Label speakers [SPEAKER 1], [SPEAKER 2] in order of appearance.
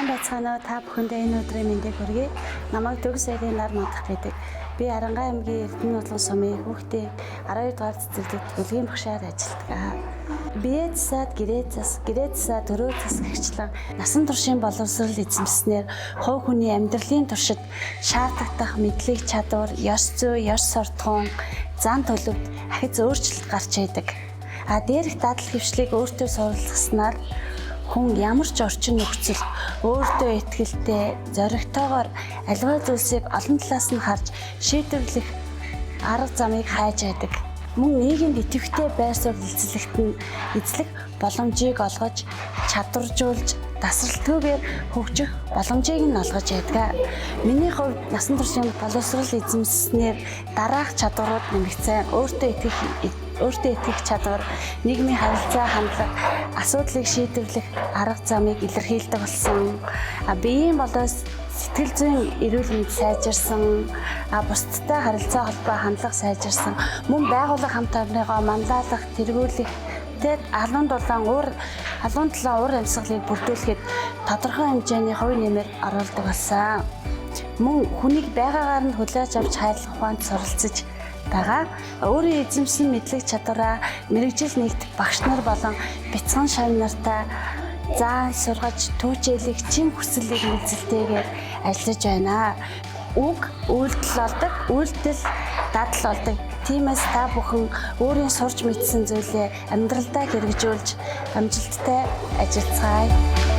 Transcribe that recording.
[SPEAKER 1] Сайн байцгаана уу? Та бүхэндээ энэ өдрийн мэндийг хүргэе. Намайг Төгс айлын нар мандах гэдэг. Би Аранга аймгийн Эрдэнэ улган сумын хүүхдийн 12 дугаар цэцэрлэгт бүлгийн багшаар ажилладаг. Бие засаад гэрээ зас, гэрээ засаад өрөө зас гэгчлэн насан туршийн боловсрол эзэмснээр хувь хүний амьдралын туршид шаардлагатай мэдлэг чадвар, ёс зүй, ёс суртахуун, зан төлөвт ахиц өөрчлөлт гарч идэг. А дээрх дадал хөвшлийг өөртөө суралцсанаар хүн ямар ч орчин нөхцөл өөртөө итгэлтэй, зоригтойгоор аливаа зүйлсийг олон талаас нь харж шийдвэрлэх арга замыг хайж байдаг. Мөн нийгэмд идэвхтэй байр суурь эзлэхэд нь эзлэх боломжийг олгож, чадваржуулж, тасралтгүйгээр хөгжих боломжийг нь олгож байдаг. Миний хувьд насан туршийн боловсрол эзэмснээр дараах чадварууд нэмэгдсэн. Өөртөө итгэх чадвар, нийгмийн харилцаа хандлага, асуудлыг шийдвэрлэх арга замыг илэрхийлдэг болсон. А биеийн болон сэтгэл зүйн эрүүл мэнд сайжирсан, а бусдтай харилцаа холбоо хандлага сайжирсан. Мөн байгууллага хамт олонныгоо манлайлах, тэргүүлэх тэгээд алуун дулаан уур амьсгалыг бүрдүүлэхэд тодорхой хэмжээний хувь нэмэр оруулдаг болсон. Мөн хүнийг байгаагаар нь хүлээж авч хайрлах ухаанд суралцаж байгаа. Өөрийн эзэмсэн мэдлэг чадвараа мэргэжил нэгт багш нар болон бяцхан шавь нартай заан сургаж түүжээлэх чин хүсэл эрмэлзэлтэйгээр ажиллаж байна. Үг үйлдэл болдог, үйлдэл дадал болдог. Тиймээс та бүхэн өөрийн сурч мэдсэн зүйлээ амьдралдаа хэрэгжүүлж амжилттай ажиллацгаая.